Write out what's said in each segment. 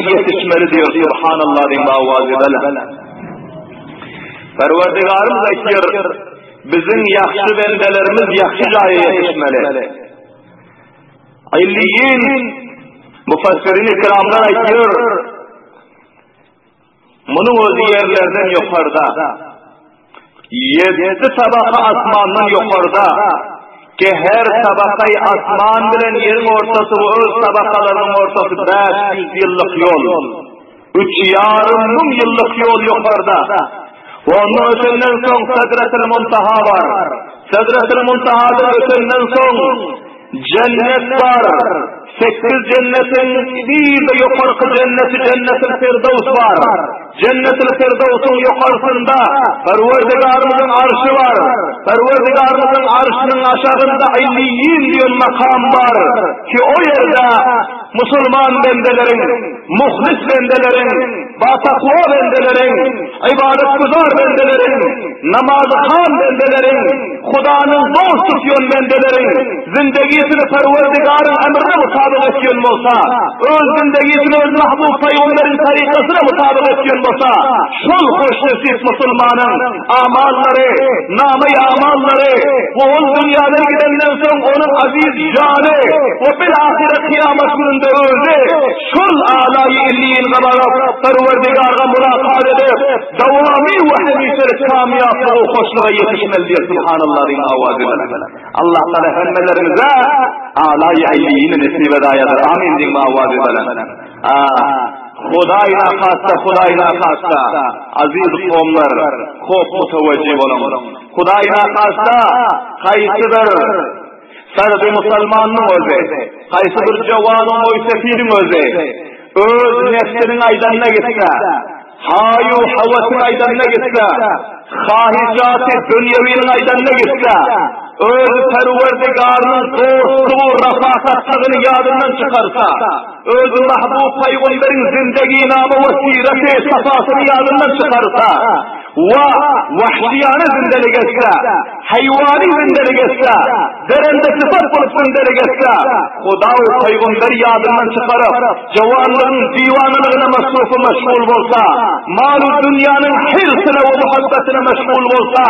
Ýetişmeli diýer Subhanallah diýip awaz edeli. Perwerdigarymyz aýtýar, biziň ýagşy bendelerimiz ýagşy jaýa ýetişmeli. Illiyin mufassirin ikramlar aýtýar, munuň özi ýerlerden ýokarda. Ýedi tabaka asmandan ýokarda, ki her tabakaý asman bilen ýeriň ortasy we öz tabakalarynyň ortasy 500 ýyllyk ýol. 3500 ýyllyk ýol ýokarda. We ondan ötenden soň Sedretil Muntaha bar. Sedretil Muntahadan ötenden soň Jennet bar. Sekiz jennetiň bir-de ýokarky jenneti Jennetil Firdows bar. Jennetil Firdowsyň ýokarsynda Perwerdigarymyzyň arşy bar. Perwerdigarymyzyň arşynyň aşagynda Illiýin diýen makam bar ki o ýerde musulman bendeleriň, muhlis bendeleriň, batakwa bendeleriň, ybadatgüzar bendeleriň, namazhan bendeleriň, Hudanyň dost tutýan bendeleriň zindegisini Perwerdigaryň emrine mutabyk etýän bolsa, öz zindegisini öz mahbub pygamberiň tarykasyna mutabyk etýän bolsa, şol hoşnesip musulmanyň amallary, name-i amallary we ol dünýäden gidenden soň onuň aziz jany we bil-ahyra kyýamat gününde özi şol alaýy illiýinge baryp, Perwerdigarga mulakat edip, Dowamy we hemişelik kamýaplyga hoşluga ýetişmeli diýer Subhanallah diýiň awazy bilen. Allah Taala hemmelerimize alaý illiýini nesip edaýadyr. Amin diýiň awazy bilen. A Hudaý nakasta, Hudaý nakasta, aziz kowumlar, kop mutawajjih boluň. Hudaý nakasta, haýsy bir ferdi musulmanyň özi, haýsy bir jowanyň moýsefiniň özi öz nefsiniň aýdanyna gitse, Haýu hawasyň aýdanyna gitse, hahyşaty dünýewiniň aýdanyna gitse, öz Perwerdigarynyň dostlugy, rafakatlygyny ýadyndan çykarsa, öz mahbub pygamberiň zindeginama we siraty sapasyny ýadyndan çykarsa we wahşyýana zindelik etse, haýwany zindelik etse, derende sypat bolup zindelik etse, Huda we pygamberi ýadyndan çykaryp, Jowanlygyň diwanalygyna masruf-u meşgul bolsa, mal-u dünýäniň hirsine we muhabbatyna meşgul bolsa,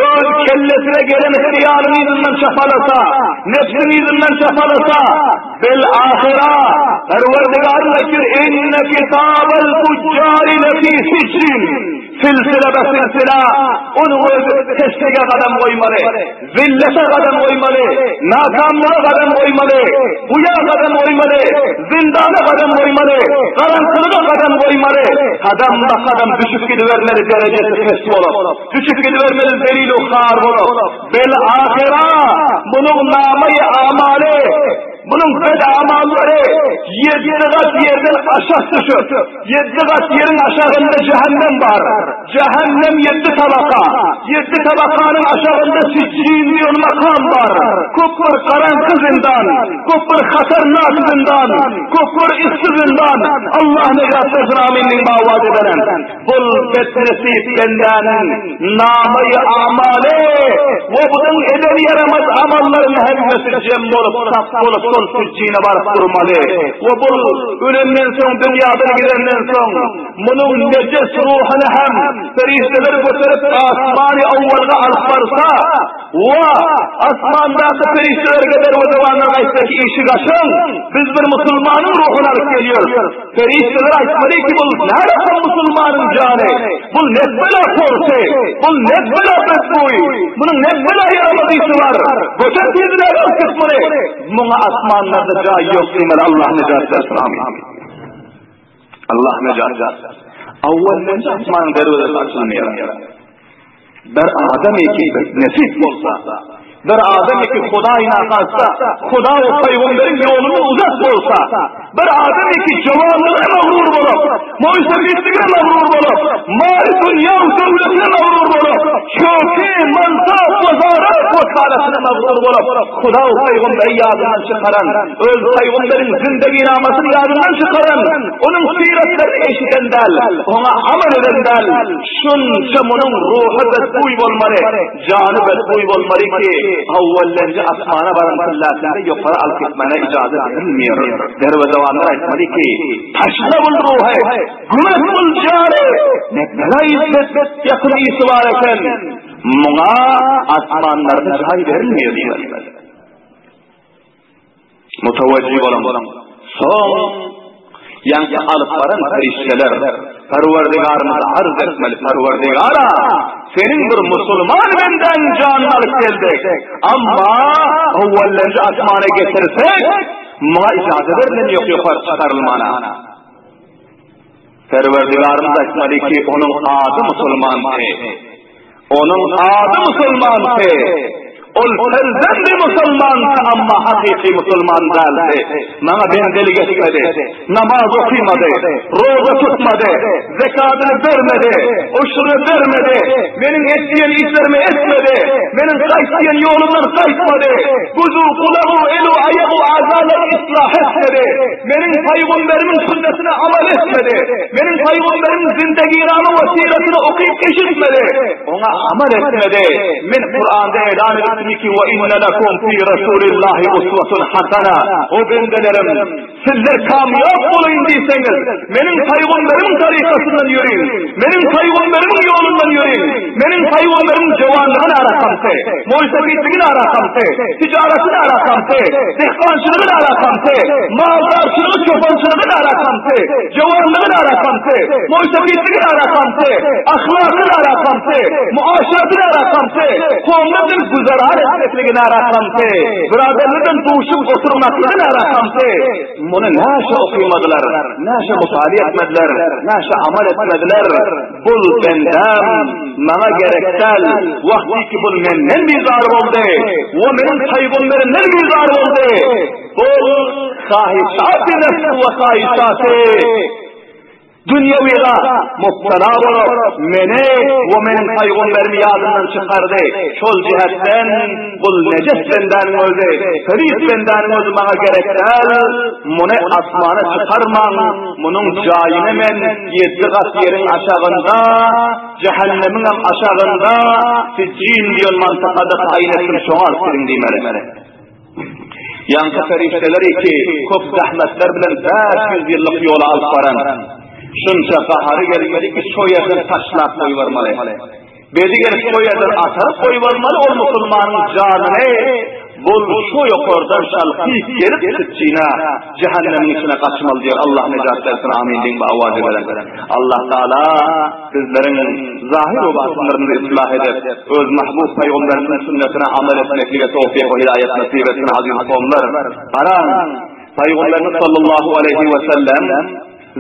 öz kellesine gelen hyýalyň yzyndan çapalasa, nebsiň yzyndan çapalasa, bil-ahyra, Perwerdigaryň aýtýar, Inne kitabel fujjari lefi sijjin, silsile be silsile, onuň özi peslige gadam goýmaly. Zillete gadam goýmaly, nakamlyga gadam goýmaly, guýa gadam goýmaly, zindana gadam goýmaly, garaňkylyga gadam goýmaly, kadam-ba-kadam düşüp gidibermeli derejesi pes bolup, düşüp gidibermeli zelil-u har bolup, bil-ahyra munuň name-i amaly, munuň bet amallary ýedi gat ýerden aşak düşüp, Ýedi gat ýeriň aşagynda jähennem bar. Jähennem ýedi tabaka. Ýedi tabakanyň aşagynda Sijjin diýen makam bar. Köp bir garaňky zyndan, köp bir hatarnak zyndan, köp bir yssy zyndan. Allah nejat bersin amin diýip bawaz edelen. Bul betnesip bendäniň name-i amaly we bunuň eden ýaramaz amallarynyň hemmesi jem bolup, sap bolup şol Sijjine baryp durmaly. We bul Ölenden soň, dünýadan gidenden soň, munuň nejis ruhuny hem perişdeler göterip asmany owwalga alyp barsa, wa, asmandaky perişdelerge derwezebanlar aýtsa ki, işik açyň, biz bir musulmanyň ruhuny alyp gelýäris. Perişdeler aýtmaly ki, bul närakam musulmanyň jany, bul ne bela porsy, bul ne bela betboý, munuň ne bela ýaramaz işi bar, göter tizräk alyp git muny. Muňa asmanlarda jaý ýok diýmeli Allah nejat bersin amin. Allah nejat bersin. Awwaldan asmanyň derwezesi açylmaýar. Bir adam eki nesip bolsa, bir adam eki Hudaý nakasta, Huda we pygamberiň ýolundan uzak bolsa, bir adam eki jowanlygyna magrur bolup, moýsefitligine magrur bolup, mal dünýä döwletine magrur bolup, şöki, mansap, wazarat. wekalatyna magrur bolup, Huda we pygamberi ýadyndan çykaran, öz pygamberiň zindeginamasyny ýadyndan çykaran, onuň syratlaryny eşiden däl, oňa amal eden däl, şunça munuň ruhy betbuý bolmaly, jany betbuý bolmaly ki, awwallenji asmana baran pillasynda ýokary alyp gitmäne ijaza berilmeýär. Derwezebanlar aýtmaly ki, taşla bul ruhy, güm et bul jany, ne bela izzet, ýakyn ysy bar eken. Muňa asmanlarda jaý berilmeýär diýmeli. Mutawajjih boluň. Soň ýaňky alyp baran perişdeler Perwerdigarymyza arz etmeli, Perwerdigara, seniň bir musulman bendäň janyny alyp geldik. Amma owallenji asmana getirsek, muňa ijaza berlen ýok ýokary çykarylmana. Perwerdigarymyz aýtmaly ki, onuň ady musulmandy. Onuň ady musulmandy. Ol perzendi musulmandy, amma hakyky musulman däldi. Maňa bendelik etmedi, namaz okymady, roza tutmady, zekadyny bermedi, uşuny bermedi, meniň et diýen işlerimi etmedi, meniň gaýt diýen ýolumdan gaýtmady, gözü, gulagy, eli, aýagy, azalary yslah etmedi. Meniň pygamberimiň sünnetine amal etmedi. Meniň pygamberimiň zindeginama we syratyny okyp eşitmedi. Oňa amal etmedi. Men Kuranda elan edipdim ki, "Ve inne lekum fi Rasulillahi uswatun hasana." O bendelerim, sizler kamyap bolaýyn diýseňiz, meniň pygamberimiň tarykasyndan ýöriň. Meniň pygamberimiň ýolundan ýöriň. Meniň pygamberimiň jowanlygyny arakamsy, moýsefitligini arakamsy, tijaratyny arakamsy, dehkançylygyny arakamsy, maldarçylygy, çopançylygyny arakamsy, jowanlygyny arakamsy, moýsefitligini arakamsy, ahlakyny arakamsy, muaşeratyny arakamsy, kowumlar bilen güzeran etmekligini arakamsy, byradarlar bilen duşup oturmaklygyny arakamsy. Muny näçe okymadylar, näçe mutala etmediler, näçe amal etmediler. Bul bendäm maňa gerek däl, wagty ki bul menden bizar boldy we meniň pygamberimden bizar boldy. Bul hahyşaty nefs we hahyşaty dünýewiga mubtala bolup, meni we meniň pygamberimi ýadyndan çykardy. Şol jihetden bul nejes bendäniň özi, pelis bendäniň özi maňa gerek däl, muny asmana çykarmaň, munuň jaýyny men Ýeddi gat ýeriň aşagynda, jähennemiňem aşagynda Sijjin diýen mantakada taýyn etdim, şoňa alyp gidiň diýmeli. Ýaňky perişdeler iki köp zähmetler bilen 500 ýyllyk ýola alyp baran. Şunça gahary gelmeli ki, şo ýerden taşlap goýbermeli. Bedi gelip şo ýerden ataryp goýbermeli ol musulmanyň janyny bul şo ýokardan şalkyp gelip sitjina jähennemiň içine gaçmaly diýer Allah nejat bersin amin diýiň bu awazy bilen. Allah Taala bizleriň zahir we batynlarymyzy yslah edip öz mahbub pygamberimiziň sünnetine amal etmeklige towfyk we hidaýet nesip etsin aziz kowumlar. Garaň Pygamberimiz sallallahu aleýhi we sellem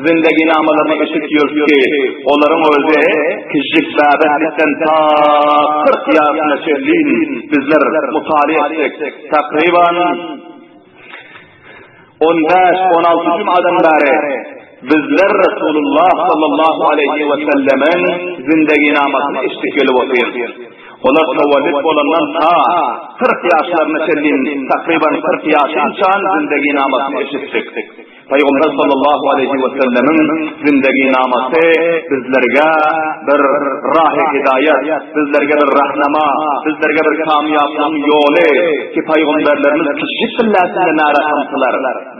Zindeginamalaryny eşitýäris ki, olaryň özi kiçijik bäbeklikden ta 40 ýaşyna çenli bizler mutala etdik. Takryban 15-16 jumadan bäri bizler Resulullah sallallahu aleýhi we sellemiň zindeginamasyny eşidip gelip otyrys. Olar tewellüt bolandan ta 40 ýaşlaryna çenli, takryban 40 ýaşynçan zindeginamasyny eşitdik. Pygamber sallallahu aleýhi we sellemiň zindeginamasy bizlerge bir rahy hidaýat, bizlerge bir rahnama, bizlerge bir kamýaplygyň ýoly ki pygamberlerimiz kiçijik pilläsinde narahamsylar,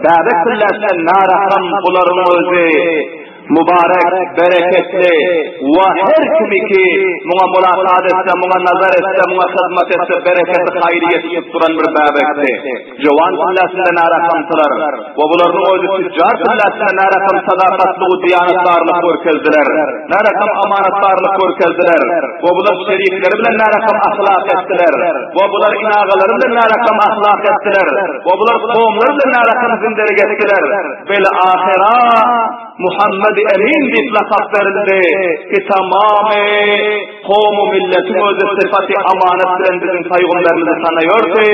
bäbek pilläsinde naraham bularyň özi Mübarek, bereketli we her kimi ki muňa mulakat etse, muňa nazar etse, muňa hyzmat etse bereketi haýry ýetişip duran bir bäbekdi. Jowan pilläsinde narakamsylar we bularyň özi tüjjar pilläsinde narakam sadakatly we diýanatdarlyk görkezdiler. Narakam amanatdarlyk görkezdiler we bular şerikleri bilen narakam ahlak etdiler we bular inagalary bilen narakam ahlak etdiler we bular kowumlary bilen narakam zindelik etdiler. Bil ahira. Muhammedi Emin diýip lakap berildi ki tamamy kowum-u milletiň özi sypaty amanat bilen biziň paýgamberimizi tanaýardy,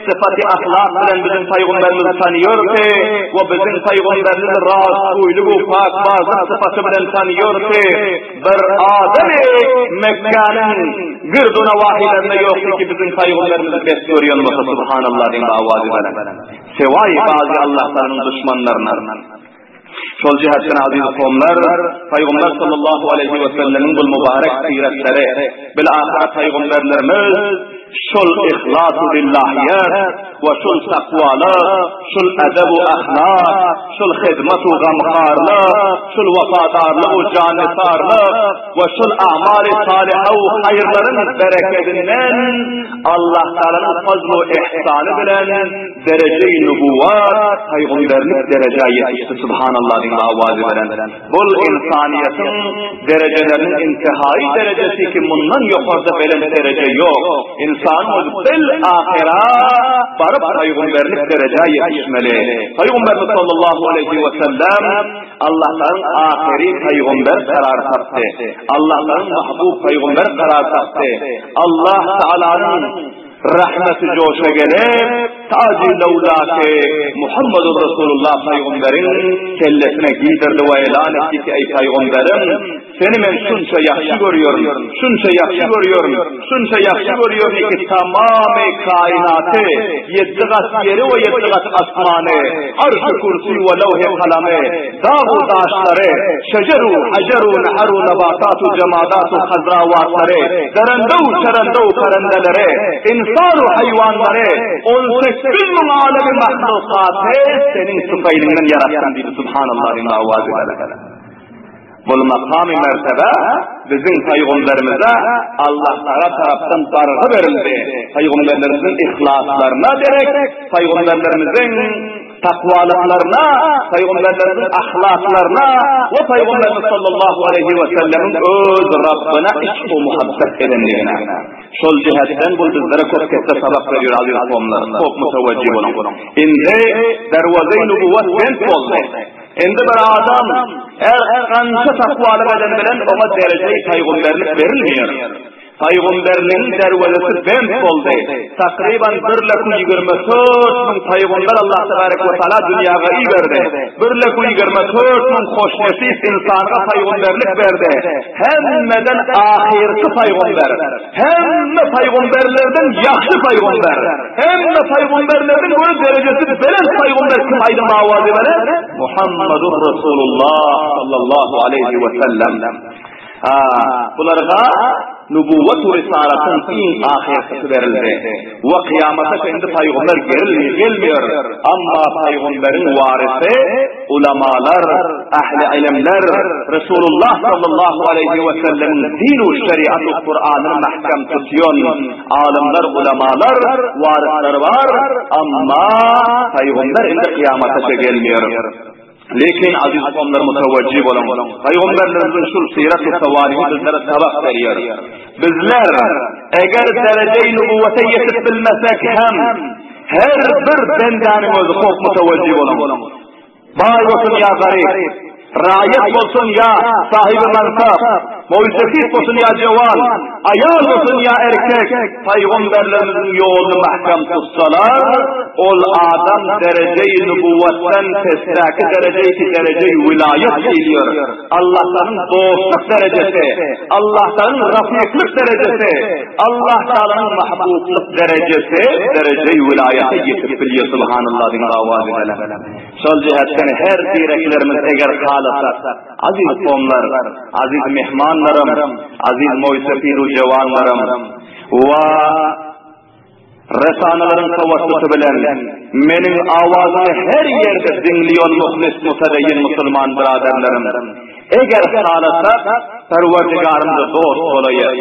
sypaty ahlak bilen biziň paýgamberimizi tanaýardy we biziň paýgamberimizi rastgöýlük we pakbazlyk sypaty bilen tanaýardy. Bir adamy Mekgäniň girdu nawahilerinde ýokdy ki biziň paýgamberimizi bet görýän bolsa subhanallah diýip awazy belent. Sewaý bazy Allah Tagalanyň duşmanlaryndan. Şol jihetden aziz kowumlar, Pygamber sallallahu aleýhi we sellemiň bu mübarek syratleri, bil-ahyra pygamberlerimiz şol ihlas-u lillahiýet we şol takwalyk, şol edeb-u ahlak, şol hyzmat-u gamharlyk, şol wepadarlyk-u jannisarlyk we şol a'mal-y salyha-u haýyrlaryň berekedinden Allah Tagalanyň fazl-u ihsany bilen Dereje-i nübuwwat, pygamberlik derejä ýetişdi Subhanallah diýen awazy bilen. Bul ynsanyýetiň derejeleriniň intihaýy derejesi ki mundan ýokarda belent dereje ýok. Ynsanyň özi bil-ahyra baryp pygamberlik derejä ýetişmeli. Pygamberimiz sallallahu aleýhi we sellem Allahdan ahyry pygamber karar tapdy. Allahdan mahbub pygamber karar tapdy. Allah Taalanyň Rahmeti joşa gelip, Taji lewlaki Muhammedur Resulullah pygamberiň kellesine giydirdi we elan etdi ki, Eý pygamberim, seni men şunça ýagşy görýärin, şunça ýagşy görýärin, şunça ýagşy görýärin ki, tamamy kainaty, ýeddi gat ýeri we ýeddi gat asmany, arşy kürsi we lewhi kalamy, Dag-u daşlary, şejer-u hajer-u nehar-u nebatat-u jemadat-u hazrawatlary, derende-u çerende-u perendeleri, ynsan-u haýwanlary, 18 müň alemi mahlukaty seniň tüfeýliňden ýaratdym diýdi. Subhanallah diýen awazy bilen. Bul makamy mertebe biziň pygamberimize Allah Tagala tarapdan bargy berildi. Pygamberlerimiziň yhlaslaryna derek, pygamberlerimiziň takwalyklaryna, pygamberlerimiziň ahlaklaryna we pygamberimiz sallallahu aleýhi we sellemiň öz Rabbyna yşk we muhabbet edenligine. Şol jihetden bul bizlere köp ketde sabak berýär aziz kowumlar. Köp mutewejjih boluň. Indi derwezeý nubuwwat bent boldy. Indi bir adam her gança takwalyk eden bilen oňa derejeý pygamberlik berilmeýär. Pygamberligiň derwezesi bent boldy. Takryban bir leku 24 müň pygamber Allah tebarek we taala dünýäge iberdi. Bir leku 24 müň hoşnesip insana pygamberlik berdi. Hemmeden ahyrky pygamber, hemme pygamberlerden ýagşy pygamber, hemme pygamberlerden görä derejesi belent pygamber kim aýdym awazy bilen? Muhammedur Resulullah sallallahu aleýhi we sellem. Ha, bularga nubuwwat we risalatyň iň ahyrkysy berildi. We kyýamata çenli pygamber gerilmi, gelmeýär. Amma pygamberiň warysy ulamalar, ähli ilimler Resulullah sallallahu aleýhi we sellemiň din we şeriat we Kuranyny mähkem tutýan alymlar, ulamalar waryslar bar, amma pygamber indi kyýamata çenli gelmeýär. Lekin aziz kowumlar mutawajjih boluň. Pygamberlerimiziň şul syrat-u sawalihi bizlere sabak berýär. Bizler eger dereje-i nubuwwete ýetip bilmesek hem her bir bendäniň özi hop mutawajjih boluň. Baý bolsun ýa garyp, raýat bolsun ýa sahibi mansap, moýsefit bolsun ýa jewan, aýal bolsun ýa erkek, Pygamberlerimiziň ýoluny mähkem tutsalar, ol adam dereje-i nubuwwatdan pesdäki dereje ki dereje-i wilaýat diýilýär. Allahtanyň dostluk derejesi, Allahtanyň rafyklyk derejesi, Allahtagalanyň mahbublyk derejesi dereje-i wilaýata ýetip bilýär subhanallah diýen awazy bilen. Şol jihetden her bireklerimiz eger halasak, aziz kowumlar, aziz myhmanlarym, aziz moýsefid-u jewanlarym we resanalaryň tawassuty bilen meniň awazymy her ýerde diňleýän muhlis mutadayyin musulman biraderlerim, eger halasak. Perwerdigarymyza dost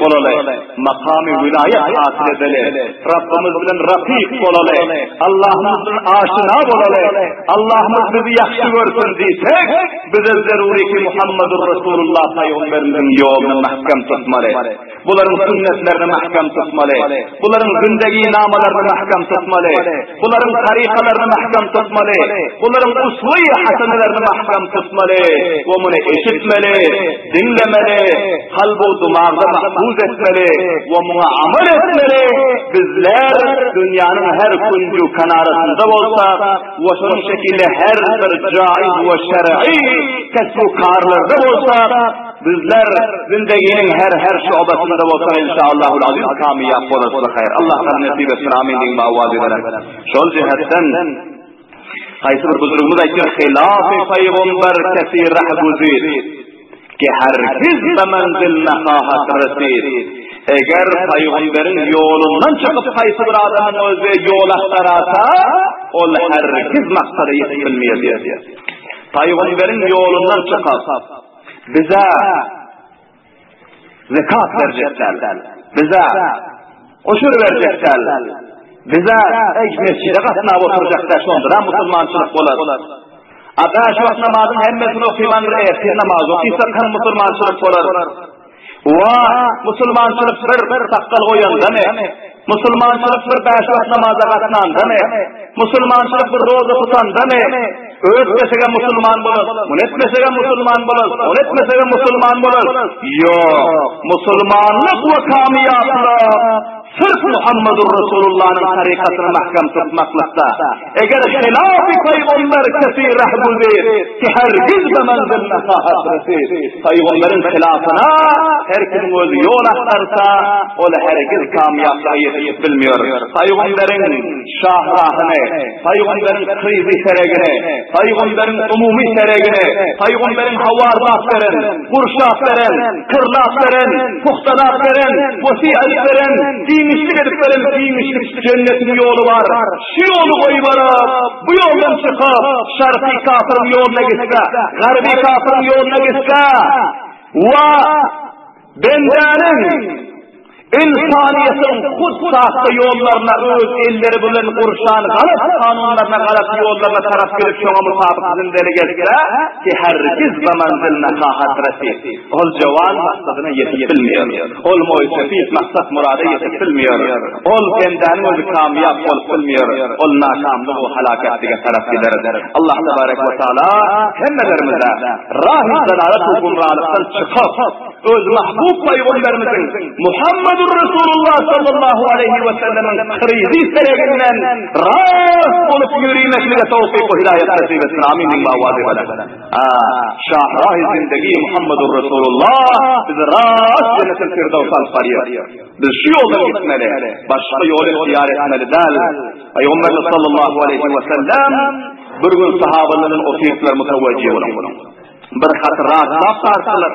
bolaly, makamy wilaýat hasyl edeli, Rabbymyz bilen rapyk bolaly, Allahymyz bilen aşyna bolaly, Allahymyz bizi ýahşy görsün diýsek, bize zerury ki Muhammedur Resulullah pygamberimiziň ýoluny mähkem tutmaly. Bularyň sünnetlerini mähkem tutmaly. Bularyň zindegi namalaryny mähkem tutmaly. Bularyň tarykalaryny mähkem tutmaly. Bularyň uswy hasenelerini mähkem tutmaly. We muny eşitmeli, diňlemeli, kalbu dumagda mahfuz etmeli we muňa amal etmeli. Bizler dünýäniň her künju kenarasynda bolsak we şonuň şekilde her bir jaiz we şer'i kesbu karlarda bolsak, Bizler zindeginiň her her şobasynda bolsak inşaallahul aziz kamyýap bolarys haýyr. Allah taala nesip etsin amin diýip awaz ederek. Şol jihetden haýsy bir buzurgymyz aýtýar hilafy paýgamber kesi rahguzir ki hergiz be menzil nehahat resid. Eger paýgamberiň ýolundan çykyp haýsy bir adamyň özi ýol agtarasa, ol hergiz maksada ýetip bilmeýär diýýär. Paýgamberiň ýolundan çykyp Bize zekat berjek däl. Bize oşur berjek däl. Bize ey mescide gatnap oturjak däl, şonda musulmançylyk bolar. A bäş wagt namazyň hemmesini okyman bir ertir namaz okysak hem musulmançylyk bolar. Wa musulmançylyk bir bir sakgal goýandamy? Musulmançylyk bir bäş wagt namaza gatnandamy? Musulmançylyk bir roza tutandamy? Ötmesegem musulman bolar, muny etmesegem musulman bolar, ony etmesegem musulman bolar. Ýok, musulmanlyk we kamyýaplyk syrf Muhammedur Resulullanyň tarykatyny mähkem tutmaklykda. Eger hilafy pygamber kesi rehguzir, ki hergiz be menzil nesahat resir. Pygamberiň hilafyna her kimiň özi ýol agtarsa, ol hergiz kamyýaplyga ýetip bilmeýär. Pygamberiň şahrahyny, Pygamberiň krizi seregini, Pygamberiň umumy seregini, Pygamberiň hawarlap beren, gurşap beren, kyrlap beren, puhtalap beren, wasi edip beren, giňişlik edip beren giňişlik jennetiň ýoly bar. Şu ýoly goýup, bu ýoldan çykyp, şarky kafyryň ýoluna gitse, garby kafyryň ýoluna gitse, wa bendäniň ynsanyýetiň hut sahta ýollaryna öz elleri bilen gurşan galat kanunlaryna, galat ýollaryna tarap gidip şoňa mutabyk zindelik etse, ki hergiz be menzil nehahat resir. Ol jowan maksadyna ýetip bilmeýär. Ol moýsefit maksat murada ýetip bilmeýär. Ol bendäniň özi kamyýap bolup bilmeýär. Ol nakamlyk we halakatlige tarap gider. Allah tebarek we taala hemmelerimize rahy zalalat we gumralykdan çykyp, öz mahbub pygamberimiziň Muhammedur Resulullah sallallahu aleýhi we sellemiň krizi sereginden rast bolup ýöremeklige towfyk we hidaýat nesip etsin. Amin diýip awaz edeliň. Şahrahy zindegi Muhammedur Resulullah bizi rast Jennetil Firdawsa alyp barýar. Biz şu ýoldan gitmeli, başga ýoly ygtyýar etmeli däl. Pygamberimiz sallallahu aleýhi we sellem bir gün sahabalar bilen otyrdylar mutawajjih boluň. Bir haty rastlap tartdylar,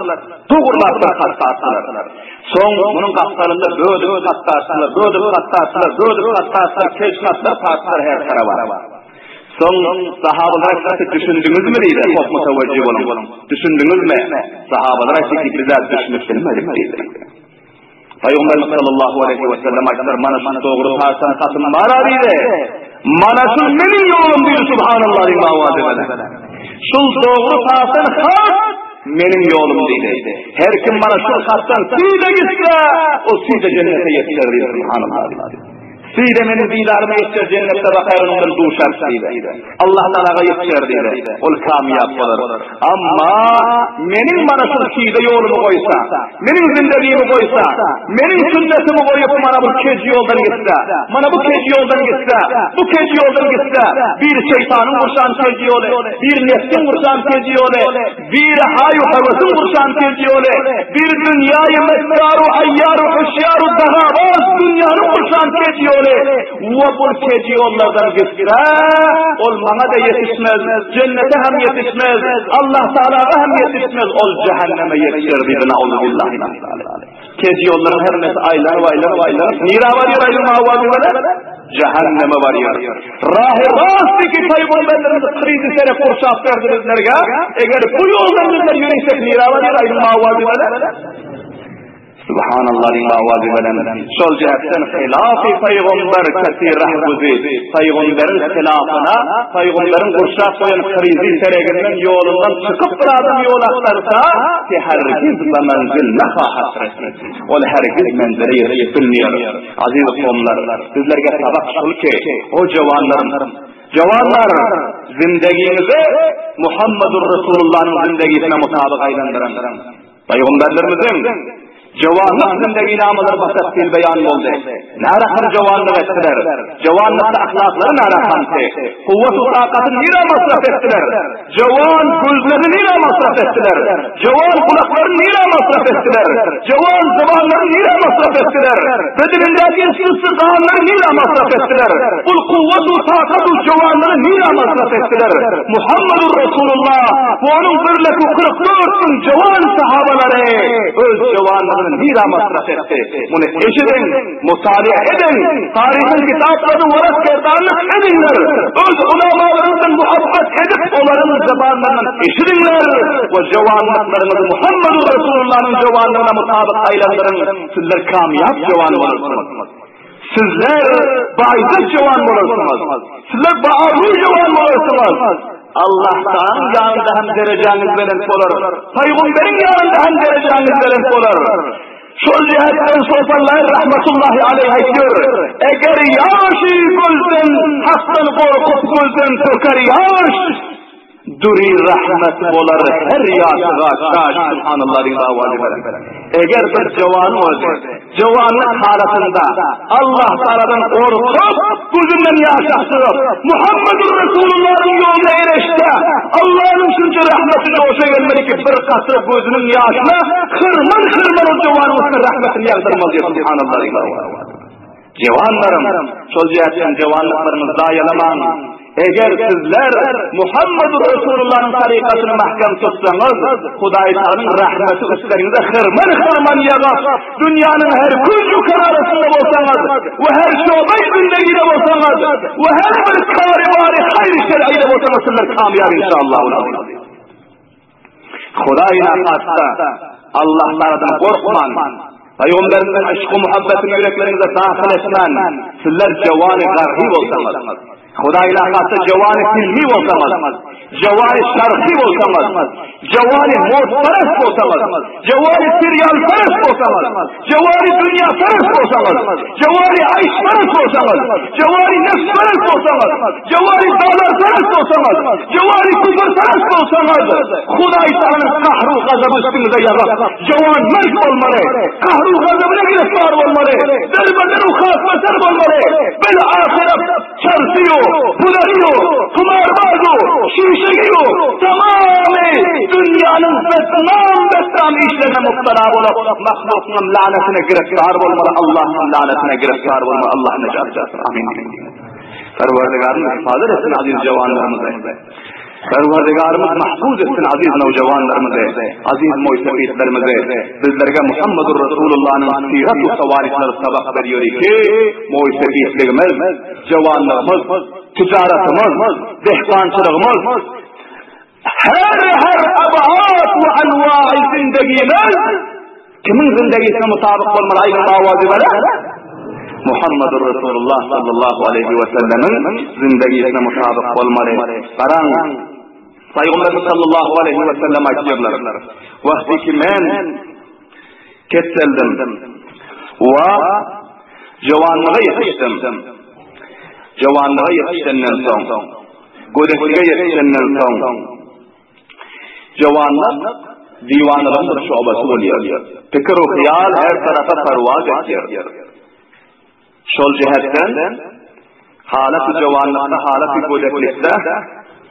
dogurlap bir hat tartdylar. Soň munuň gapdalynda bölüp hat tartdylar, bölüp hat tartdylar, bölüp hat tartdylar, kej hatlar tartdylar her taraba. Soň sahabalar aýtdy, Düşündiňizmi diýdi, hop mutawajjih boluň. Düşündiňizmi? Sahabalar aýtdy ki, biz-ä düşünip bilmedik diýdi. Pygamberimiz sallallahu aleýhi we sellem aýtdylar, mana şu dogry tartan hatym bar-a diýdi. Mana şu meniň ýolum diýdi, subhanallah diýip awaz edene. Şul dogry tartan hat meniň ýolum diýdi. Her kim mana şu hatdan süýde gitse, o süýde jennete ýetişer diýdi, subhanallah diýdi. Size meniň didaryma ýetişer jennetde bakar onuň bilen duşarys diýdi. Allah Tagalaga ýetişer diýdi. Ol kamyýap bolar. Amma meniň mana şu size ýolumy goýsa, meniň zindegimi goýsa, meniň sünnetimi goýup mana bu kej ýoldan gitse, mana bu kej ýoldan gitse, bu kej ýoldan gitse, biri şeýtanyň gurşan kej ýoly, biri nefsiň gurşan kej ýoly, Biri haý-u höwesiň gurşan kej ýoly, biri dünýäýi mekgaru, aýýaru, hüşýaru, dagabaz dünýäniň gurşan kej ýoly. We bul kej ýollardan gitse, ol maňa-da ýetişmez, jennete hem ýetişmez, Allah Tagalaga hem ýetişmez, ol jähenneme ýetişer diýdi, nauzubillahi min zalik. Kej ýollaryň hemmesi aýlanyp, aýlanyp, aýlanyp, nirä barýar aýdym awazy bilen? Jähenneme barýar. Rahy rast ki pygamberlerimiz krizi sere gurşap berdi bizlerge. Eger bu ýoldan bizler ýöresek nirä barýar aýdyň mawazy bilen? Subhanallah diýip awazy bilen şol jähtden hylafy pygamber kesi rahbuzy pygamberiň hylafyna pygamberiň gurşap goýan krizi sereginden ýolundan çykyp bir adam ýol agtarsa ki hergiz be menzil nahahat resid. Ol hergiz menzile ýetip bilmeýär. Aziz kowumlar, bizlerge sabak şul ki, o jowanlarym, Jowanlar, zindegiňizi Muhammedur Resulullanyň zindegisine mutabyk aýlandyryň. Pygamberlerimiziň jowanlyk zindeginamalar batafsil beýan boldy. Närakam jowanlyk etdiler. Jowanlykda ahlaklary närakamdy. Kuwwat-u takatyny nirä masraf etdiler? Jowan gözlerini nirä masraf etdiler? Jowan gulaklaryny nirä masraf etdiler? Jowan zybanlaryny nirä masraf etdiler? Bedenindäki yssy ganlary nirä masraf etdiler? Bul kuwwat-u takat-u jowanlygy nirä masraf etdiler? Muhammedur Resulullah we onuň birleku 44 müň jowan sahabalary öz jowanlygyny nirä masraf etdi? Muny eşidiň, mutala ediň, taryhyň kitaplaryny warak gerdanlyk ediňler, öz ulamalaryňyzdan muhabbet edip olaryň zybanlaryndan eşidiňler we jowanlyklaryňyzy Muhammedur Resulullahnyň jowanlygyna mutabyk aýlandyryň, sizler kamýap jowan bolarsyňyz. Sizler baýdak jowan bolarsyňyz. Sizler baabru jowan bolarsyňyz. Allah Taganyň ýanynda hem derejäňiz belent bolar. Pygamberiň ýanynda hem derejäňiz belent bolar. Şol jähetden Soltanlaý rahmetullahi aleýh aýtýar, Eger ýaşy gözden, Hakdan gorkup gözden töker ýaş, Dury rahmet bolar her ýaşyga çaş Subhanallah diýip awazy beren. Eger bir jowan bolsa, jowanlyk halatynda Allah Tagaladan gorkup, gözünden ýaş akdyryp, Muhammedur Resulullahyň ýoluna ereşse, Allanyň şunça rahmeti joşa gelmeli ki, bir katra gözüniň ýaşyna hyrman-hyrman ol jowanyň üstüne rahmetini ýagdyrmaly diýip Subhanallah diýip awazy beren. Jewanlarym, şol jähtden jewanlyklaryňyzy zaýalamaň. Eger sizler Muhammedur Resulullanyň tarykasyny mähkem tutsaňyz, Hudaý Taganyň rahmeti üstleriňize hyrman-hyrman ýagap, dünýäniň her künji kenarasynda bolsaňyz we her şobeý zindegide bolsaňyz we her bir kary-bary haýry-şer'ide bolsaňyz sizler kamýap inşallahu. Hudaý nahasta Allah Tagaladan gorkman, Pygamberimiziň yşky muhabbetini ýürekleriňize dahyl etmän, sizler jowany garhy bolsaňyz, Hudaý nahasta jowany hilmi bolsaňyz, jowany şarhy bolsaňyz, jowany modparast bolsaňyz, jowany serialparast bolsaňyz, Jowany dünýäperest bolsaňyz, jowany aýşperest bolsaňyz, jowany nefsperest bolsaňyz, jowany dollarperest bolsaňyz, jowany küfürperest bolsaňyz, Hudaý Taganyň gahru gazaby üstüňize ýazyp, jowan merk bolmaly, gahru gazabyna giriftar bolmaly, derbe-der u hakbeser bolmaly, bil ahyret Çarsyýu, pularyýu, kumarbaz-u, şişegiýu, tamamy dünýäniň betnam-betnam işlerine mubtala bolup, mahlukyňam lanatyna giriftar bolmaly, Allahyňam lanatyna giriftar bolmaly, Allah nejat bersin. Amin. Perwerdigarymyz hifazat etsin aziz jowanlarymyzy. Perwerdigarymyz mahfuz etsin aziz nowjawanlarymyzy, aziz moýsefitlerimizi. Bizlerge Muhammedur Resulullanyň syrat we sawarihlary sabak berýär ki, moýsefitligimiz, jowanlygymyz, tijaratymyz, dehkançylygymyz, her her abat we anwaý zindegimiz Kimiň zindegisine mutabyk bolmaly aýdyň awazy bere? Muhammedur Resulullah sallallahu aleyhi ve sellemiň zindegisine mutabyk bolmaly. Garaň, Pygamberimiz sallallahu aleyhi ve sellem aýtýarlar. Wagty ki men kesseldim we jowanlyga ýetişdim. Jowanlyga ýetişenden soň, gödeklige ýetişenden soň, Jowanlyk diwanylygyň bir şobasy bolýar. Pikir-u hyýal her tarapa perwaz etýär. Şol jähetden halaty jowanlykda, halaty gödeklikde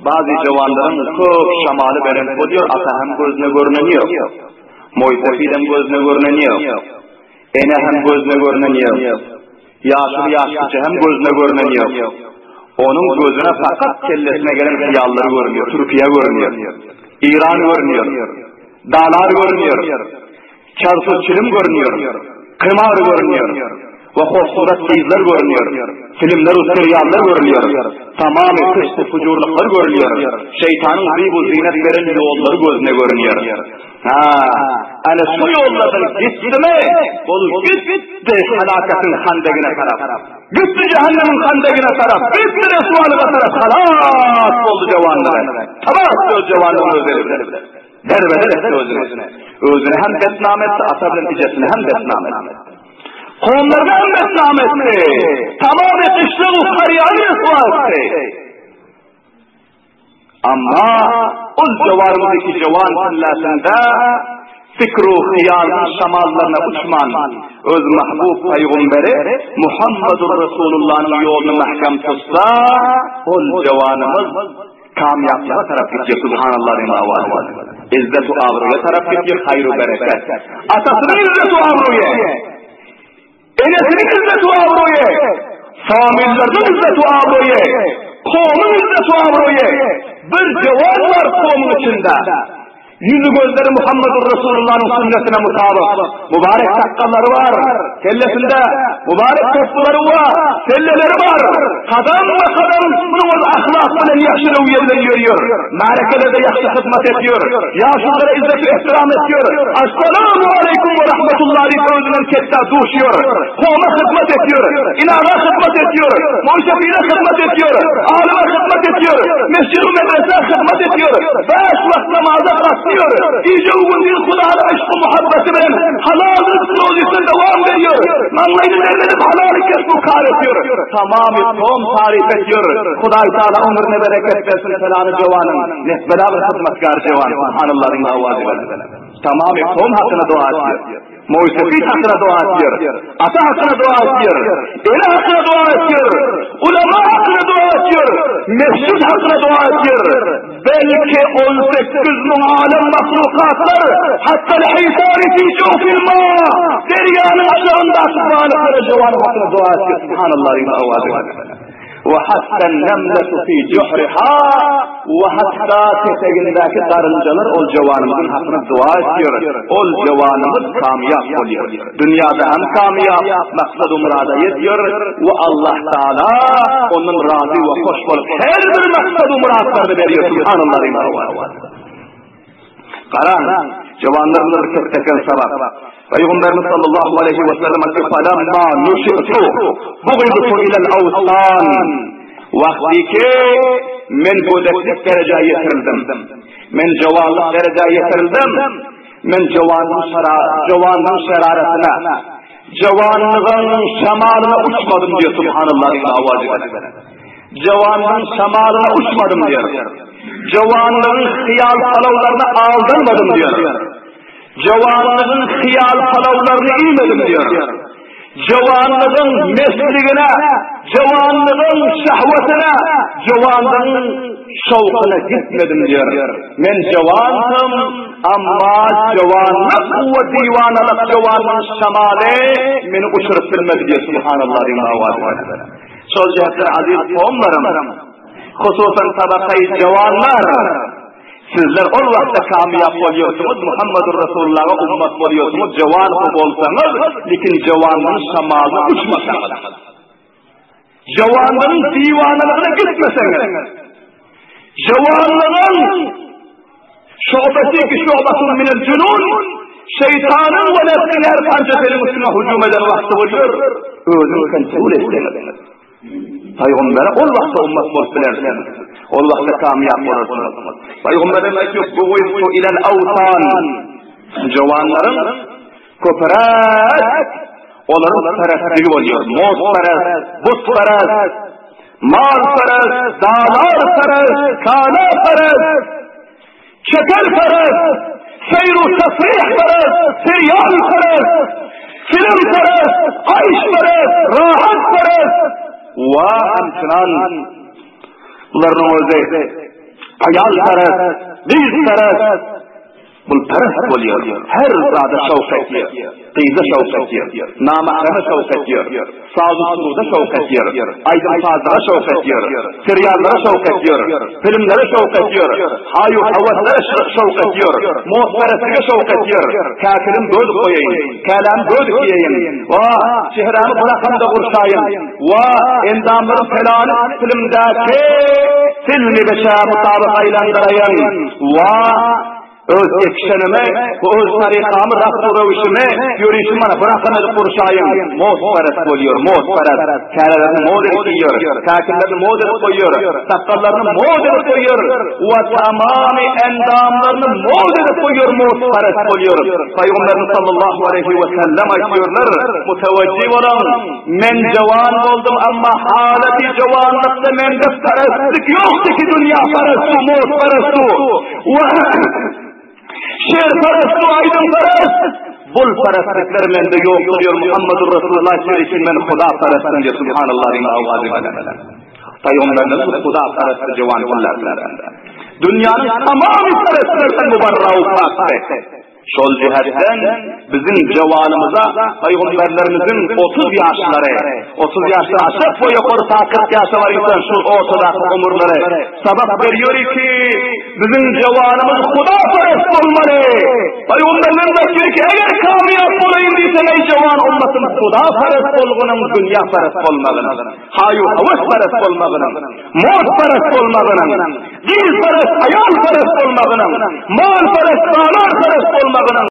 bazy jowanlaryň köp şamaly belent bolýar, ata hem gözüne görnenýok. Moýsefidem gözüne görnenýok. Ene hem gözüne görnenýok. Ýaşuly ýaşkiçi hem gözüne görnen ýok. Onuň gözüne fakat kellesine gelen hyýallar görünýär, Türkiýe görünýär, Eýran görünýär, daglar görünýär, çarsu çilim görünýär, kymar görünýär. We hoşsurat gyzlar görünýär. Filmler we seriallar görülýär. Tamamy fysk-u-fujurlyklar görülýär. Şeýtanyň zib-u-zynet beren ýollary gözüne görünýär. Ha, ana şu ýollardan gitdimi, ol gitdi halakatyň handegine tarap. Gitdi jehennemiň handegine tarap, gitdi reswalyga tarap, halas boldy jawanlygy. Tamam öz jawanlygyny öz eli bilen. Derbeder etdi özüni. Özüni hem betnam etdi, ata bilen ejesini hem betnam etdi. Kowumlaryny hem betnam etdi. Tamam gyşlygy karýany reswa etdi. Amma ol jowarymyzy jowan pillasynda fikru hyýalyň şamallaryna uçman, öz mahbub paýgamberi Muhammedur Resulullanyň ýoluny mähkem tutsa, ol jowanymyz kamýaplyga tarap gitjek, subhanallah diýen owazy bar. Izzet-u abroýa tarap gitjek, haýr-u bereket. Atasynyň izzet-u abroýy, Enesiniň izzet-u abroýy, familleriniň izzet-u abroýy, kowmuň izzet-u abroýy. Bir jowan bar kowmuň içinde. Ýüzi gözleri Muhammedur Resulullanyň sünnetine mutabyk. Mübarek sakgallary bar, kellesinde mübarek topbulary bar, selleleri bar. Kadam we kadam munuň öz ahlak bilen ýagşy röwýe bilen ýörýär. Märekelerde ýagşy hyzmat etýär. Ýaşululara izzet-u ehtiram etýär. Assalamu aleýkum we rahmetullah diýip özünden ketdä duşýar. Kowma hyzmat etýär. Inaga hyzmat etýär. Moýsefide hyzmat etýär. Alyma hyzmat etýär. Mesjid-u medresä hyzmat etýär. Bäş wagt namaza gatnaýar. Gije-u gündiz Hudanyň yşky muhabbeti bilen halal ryzk rozysyna dowam berýär. Maňlaýyny derledip halal kesb-u kar etýär. Tamamy tom taryp etýär. Hudaý Taala ömrüne bereket bersin pelany jowanyň. Nesbela bir hyzmatkar jowan. Subhanallah diýen owazy bilen. Tamamy kom hakyna doga etýär. Moýsefit hakyna doga etýär. Ata hakyna doga etýär. Ene hakyna doga etýär. Ulama hakyna doga etýär. Mesjid hakyna doga etýär. Belki 18 müň alem mahlukatlar hatta al-hitani fi jawfil ma derýanyň aşagyndaky balyklara jowan hakyna doga etýär. Subhanallah diýen owazy bilen. We hatta nemletu fi juhriha we hatta ketegindäki garynjalar ol jowanymyzyň hakyna dua etýär. Ol jowanymyz kamýap bolýar. Dünýäde hem kamýap, maksady murada ýetýär we Allah Taala ondan razy we hoş bolup her bir maksady muratlaryny berýär. Subhanallah diýen owazy. Garaň, jowanlarymyza bir ketdeken sabak. Pygamberimiz sallallahu aleýhi we sellem aýtdy, "Falamma nuşi'tu bugidu ilal awsan." Wagtyky men gödeklik derejä ýetirildim. Men jowanlyk derejä ýetirildim. Men jowanlygyň şara, jowanlygyň şeraretyna, jowanlygyň şemalyna uçmadym diýýär, subhanallah diýen owazy bilen. Jowanlygyň şemalyna uçmadym diýýär. Jowanlygyň hyýal palawlaryna aldanmadym diýýär. Jowanlygyň hyýal palawlaryny iýmedim diýýär. Jowanlygyň mesligine, jowanlygyň şahwatyna, jowanlygyň şowkuna gitmedim diýýär. Men jowandym, amma jowanlyk we diwanalyk jowanlygyň şemaly meni uçuryp bilmedi diýýär. Subhanallah diýen owazy bilen. Şol jähtden aziz kowumlarym, hususan tabakaýy jowanlar, Sizler ol wagtda kamýap bolýarsyňyz, Muhammedur Resulullaha ummat bolýarsyňyz, jowan bolsaňyz, lekin jowanlygyň şamalyna uçmasaňyz. Jowanlygyň diwanalygyna gitmeseňiz. Jowanlygyň şobesi ki şobatun minel junun, şeýtanyň we nefsiň her kança seniň üstüňe hüjüm eden wagty bolýar, özüň kontrol etseňiz. Pygambere ol wagtda ummat bolup bilersiňiz. Ol wagtda kamýap bolarsyňyz. Pygamberimiz aýtýar, "Bugitu ilal awtan." Jowanlaryň köpräk olaryň perestligi bolýar. Motperest, butperest, malperest, daglarperest, kanaperest. Çeperperest, seýru-tefrihperest, serialperest, filmperest, aýşperest, rahatperest we hemçinan bularyň özi aýalperest, gyzperest. Bul perest bolýar. Her zada şowk etýär. Gyza şowk etýär. Namahreme şowk etýär. Sazy-suruda şowk etýär. Aýdym-sazlara şowk etýär. Seriallara şowk etýär. Filmlere şowk etýär. Haýu-hawaslara şowk etýär. Motperestlige şowk etýär. Käkilim göz goýaýyn. Kälämi göz iýeýin. Wah, çehrämi bu rakamda gurşaýyn. Wah, endamlarym pelany filmdäki filmi beşä mutabyk aýlandyraýyn. Wah, Öz ekşenimi, bu öz tarykamy, rast-u röwşümi, ýörişimi mana bir akam edip gurşaýyň. Motperest bolýar, motperest. Kälelerini mod edip geýýär, käkillerini mod edip goýýar, sakgallaryny mod edip goýýar we tamamy endamlaryny mod edip goýýar, motperest bolýar. Pygamberimiz sallallahu aleýhi we sellem aýtýarlar, Mutewejji boluň, men jowan boldum, amma halaty jowanlykda mende perestlik ýokdy ki dünýäperestu, motperestu. Şerperestu aýdymperest bul perestlikler mende ýokdur diýer Muhammedur Resulullah şeýle men Huda perestim diýer subhanallah diýen awazy bilen. Pygamberimiz Huda perest jowan günlerinde. Dünýäniň tamamy perestlerden mubarra u pakdy. Şol jähetden biziň jowanymyza pygamberlerimiziň 30 ýaşlary, 30 ýaşdan aşak we ýokary ta 40 ýaşa barýan şu ortadaky ömürleri Sabak berýär ki, biziň jowanymyz hudaperest bolmaly. Pygamberlerimiz aýtýar ki, eger kamýap bolaýyn diýseň eý jowan ummatym hudaperest bolgunyň dünýäperest bolmagynyň, haýu hawasperest bolmagynyň, motperest bolmagynyň, dinperest, aýalperest bolmagynyň, malperest, bazarperest bolmagynyň.